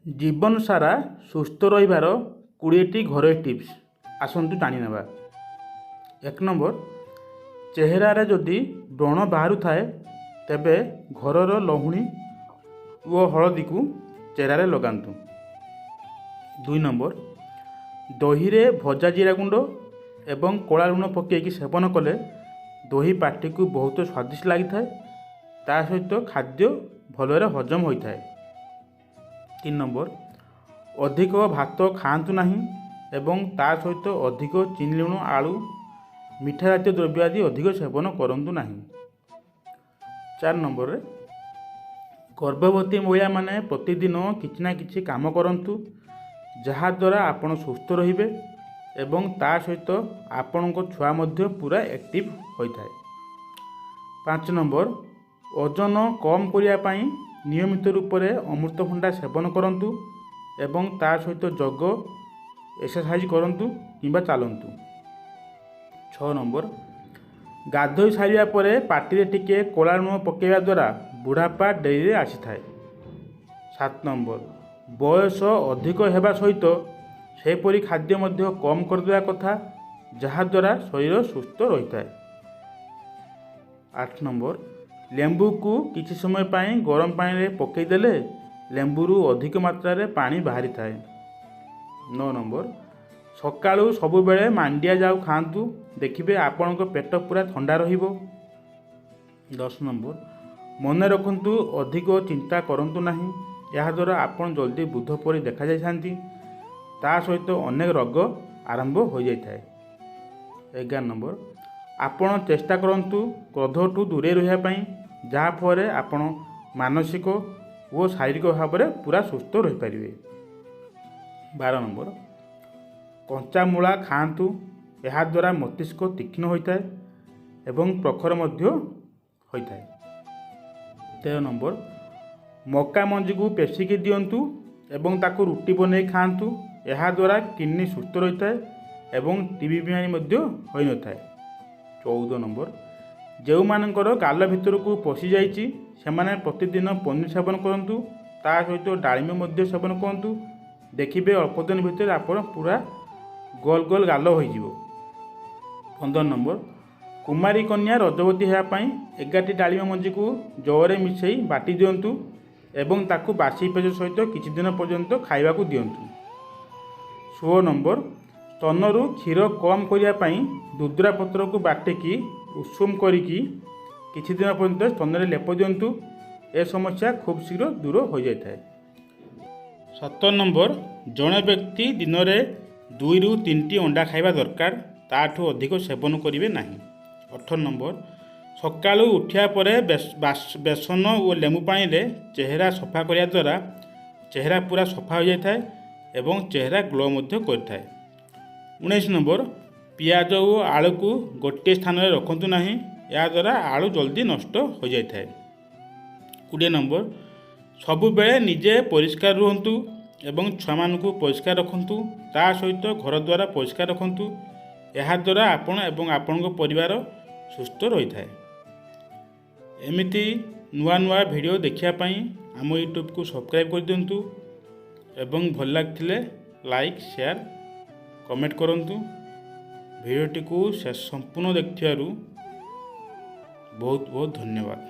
ଜୀବନ ସାରା ସୁସ୍ଥ ରହିବାର 20ଟି ଘରୋଇ ଟିପ୍ସ ଆସନ୍ତୁ ଜାଣିନେବା। 1 ନମ୍ବର, ଚେହେରାରେ ଯଦି ବ୍ରଣ ବାହାରୁଥାଏ, ତେବେ ଘରର ଲହୁଣୀ ଓ ହଳଦୀକୁ ଚେହେରାରେ ଲଗାନ୍ତୁ। 2 ନମ୍ବର, ଦହିରେ ଭଜା ଜିରା ଗୁଣ୍ଡ ଏବଂ କଳା ଲୁଣ ପକାଇକି ସେବନ କଲେ ଦହି ପାଟିକୁ ବହୁତ ସ୍ୱାଦିଷ୍ଟ ଲାଗିଥାଏ, ତା ସହିତ ଖାଦ୍ୟ ଭଲରେ ହଜମ ହୋଇଥାଏ। 3 ନମ୍ବର, ଅଧିକ ଭାତ ଖାଆନ୍ତୁ ନାହିଁ ଏବଂ ତା ସହିତ ଅଧିକ ଚିନି, ଲୁଣ, ଆଳୁ, ମିଠା ଜାତୀୟ ଦ୍ରବ୍ୟ ଆଦି ଅଧିକ ସେବନ କରନ୍ତୁ ନାହିଁ। 4 ନମ୍ବରରେ, ଗର୍ଭବତୀ ମହିଳାମାନେ ପ୍ରତିଦିନ କିଛି ନା କିଛି କାମ କରନ୍ତୁ, ଯାହାଦ୍ୱାରା ଆପଣ ସୁସ୍ଥ ରହିବେ ଏବଂ ତା ସହିତ ଆପଣଙ୍କ ଛୁଆ ମଧ୍ୟ ପୁରା ଆକ୍ଟିଭ୍ ହୋଇଥାଏ। 5 ନମ୍ବର, ଓଜନ କମ୍ କରିବା ପାଇଁ ନିୟମିତ ରୂପରେ ଅମୃତଭଣ୍ଡା ସେବନ କରନ୍ତୁ ଏବଂ ତା ସହିତ ଯୋଗ ଏକ୍ସରସାଇଜ୍ କରନ୍ତୁ କିମ୍ବା ଚାଲନ୍ତୁ। 6 ନମ୍ବର, ଗାଧୋଇ ସାରିବା ପରେ ପାଟିରେ ଟିକିଏ କଳା ଲୁଣ ପକାଇବା ଦ୍ୱାରା ବୁଢ଼ାପା ଡେରିରେ ଆସିଥାଏ। 7 ନମ୍ବର, ବୟସ ଅଧିକ ହେବା ସହିତ ସେପରି ଖାଦ୍ୟ ମଧ୍ୟ କମ୍ କରିଦେବା କଥା, ଯାହାଦ୍ୱାରା ଶରୀର ସୁସ୍ଥ ରହିଥାଏ। 8 ନମ୍ବର, ଲେମ୍ବୁକୁ କିଛି ସମୟ ପାଇଁ ଗରମ ପାଣିରେ ପକାଇଦେଲେ ଲେମ୍ବୁରୁ ଅଧିକ ମାତ୍ରାରେ ପାଣି ବାହାରିଥାଏ। 9 ନମ୍ବର, ସକାଳୁ ସବୁବେଳେ ମାଣ୍ଡିଆ ଯାଉ ଖାଆନ୍ତୁ, ଦେଖିବେ ଆପଣଙ୍କ ପେଟ ପୁରା ଥଣ୍ଡା ରହିବ। 10 ନମ୍ବର, ମନେ ରଖନ୍ତୁ, ଅଧିକ ଚିନ୍ତା କରନ୍ତୁ ନାହିଁ। ଏହାଦ୍ୱାରା ଆପଣ ଜଲ୍ଦି ବୃଦ୍ଧ ପରି ଦେଖାଯାଇଥାନ୍ତି, ତା ସହିତ ଅନେକ ରୋଗ ଆରମ୍ଭ ହୋଇଯାଇଥାଏ। 11 ନମ୍ବର, ଆପଣ ଚେଷ୍ଟା କରନ୍ତୁ କ୍ରୋଧଠୁ ଦୂରେଇ ରହିବା ପାଇଁ, ଯାହାଫଳରେ ଆପଣ ମାନସିକ ଓ ଶାରୀରିକ ଭାବରେ ପୁରା ସୁସ୍ଥ ରହିପାରିବେ। 12 ନମ୍ବର, କଞ୍ଚା ମୂଳା ଖାଆନ୍ତୁ। ଏହାଦ୍ୱାରା ମସ୍ତିଷ୍କ ତୀକ୍ଷ୍ଣ ହୋଇଥାଏ ଏବଂ ପ୍ରଖର ମଧ୍ୟ ହୋଇଥାଏ। 13 ନମ୍ବର, ମକା ମଞ୍ଜିକୁ ପେଶିକି ଦିଅନ୍ତୁ ଏବଂ ତାକୁ ରୁଟି ବନେଇ ଖାଆନ୍ତୁ। ଏହାଦ୍ୱାରା କିଡ଼ନୀ ସୁସ୍ଥ ରହିଥାଏ ଏବଂ ଟିବି ବିମାରୀ ମଧ୍ୟ ହୋଇନଥାଏ। 14 ନମ୍ବର, ଯେଉଁମାନଙ୍କର ଗାଲ ଭିତରକୁ ପଶିଯାଇଛି, ସେମାନେ ପ୍ରତିଦିନ ପନିର ସେବନ କରନ୍ତୁ, ତା ସହିତ ଡାଳିମ୍ବ ମଧ୍ୟ ସେବନ କରନ୍ତୁ। ଦେଖିବେ ଅଳ୍ପ ଦିନ ଭିତରେ ଆପଣ ପୁରା ଗୋଲ ଗୋଲ ଗାଲ ହୋଇଯିବ। 15 ନମ୍ବର, କୁମାରୀ କନ୍ୟା ରଜବତୀ ହେବା ପାଇଁ 11ଟି ଡାଳିମ୍ବ ମଞ୍ଜିକୁ ଜଳରେ ମିଶାଇ ବାଟି ଦିଅନ୍ତୁ ଏବଂ ତାକୁ ବାସି ପେଜ ସହିତ କିଛି ଦିନ ପର୍ଯ୍ୟନ୍ତ ଖାଇବାକୁ ଦିଅନ୍ତୁ। 16 ନମ୍ବର, ସ୍ତନରୁ କ୍ଷୀର କମ୍ କରିବା ପାଇଁ ଦୁଦୁରା ପତ୍ରକୁ ବାଟିକି ଉଷୁମ କରିକି କିଛି ଦିନ ପର୍ଯ୍ୟନ୍ତ ସ୍ତନରେ ଲେପ ଦିଅନ୍ତୁ। ଏ ସମସ୍ୟା ଖୁବ୍ ଶୀଘ୍ର ଦୂର ହୋଇଯାଇଥାଏ। 17 ନମ୍ବର, ଜଣେ ବ୍ୟକ୍ତି ଦିନରେ 2ରୁ 3ଟି ଅଣ୍ଡା ଖାଇବା ଦରକାର, ତାଠୁ ଅଧିକ ସେବନ କରିବେ ନାହିଁ। 18 ନମ୍ବର, ସକାଳୁ ଉଠିବା ପରେ ବେସନ ଓ ଲେମ୍ବୁ ପାଣିରେ ଚେହେରା ସଫା କରିବା ଦ୍ୱାରା ଚେହେରା ପୁରା ସଫା ହୋଇଯାଇଥାଏ ଏବଂ ଚେହେରା ଗ୍ଲୋ ମଧ୍ୟ କରିଥାଏ। 19 ନମ୍ବର, ପିଆଜ ଓ ଆଳୁକୁ ଗୋଟିଏ ସ୍ଥାନରେ ରଖନ୍ତୁ ନାହିଁ। ଏହାଦ୍ୱାରା ଆଳୁ ଜଲ୍ଦି ନଷ୍ଟ ହୋଇଯାଇଥାଏ। 20 ନମ୍ବର, ସବୁବେଳେ ନିଜେ ପରିଷ୍କାର ରୁହନ୍ତୁ ଏବଂ ଛୁଆମାନଙ୍କୁ ପରିଷ୍କାର ରଖନ୍ତୁ, ତା ସହିତ ଘର ଦ୍ୱାରା ପରିଷ୍କାର ରଖନ୍ତୁ। ଏହାଦ୍ୱାରା ଆପଣ ଏବଂ ଆପଣଙ୍କ ପରିବାର ସୁସ୍ଥ ରହିଥାଏ। ଏମିତି ନୂଆ ନୂଆ ଭିଡ଼ିଓ ଦେଖିବା ପାଇଁ ଆମ ୟୁଟ୍ୟୁବକୁ ସବସ୍କ୍ରାଇବ୍ କରିଦିଅନ୍ତୁ ଏବଂ ଭଲ ଲାଗିଥିଲେ ଲାଇକ୍, ସେୟାର, କମେଣ୍ଟ କରନ୍ତୁ। ଭିଡ଼ିଓଟିକୁ ଶେଷ ସମ୍ପୂର୍ଣ୍ଣ ଦେଖିଥିବାରୁ ବହୁତ ବହୁତ ଧନ୍ୟବାଦ।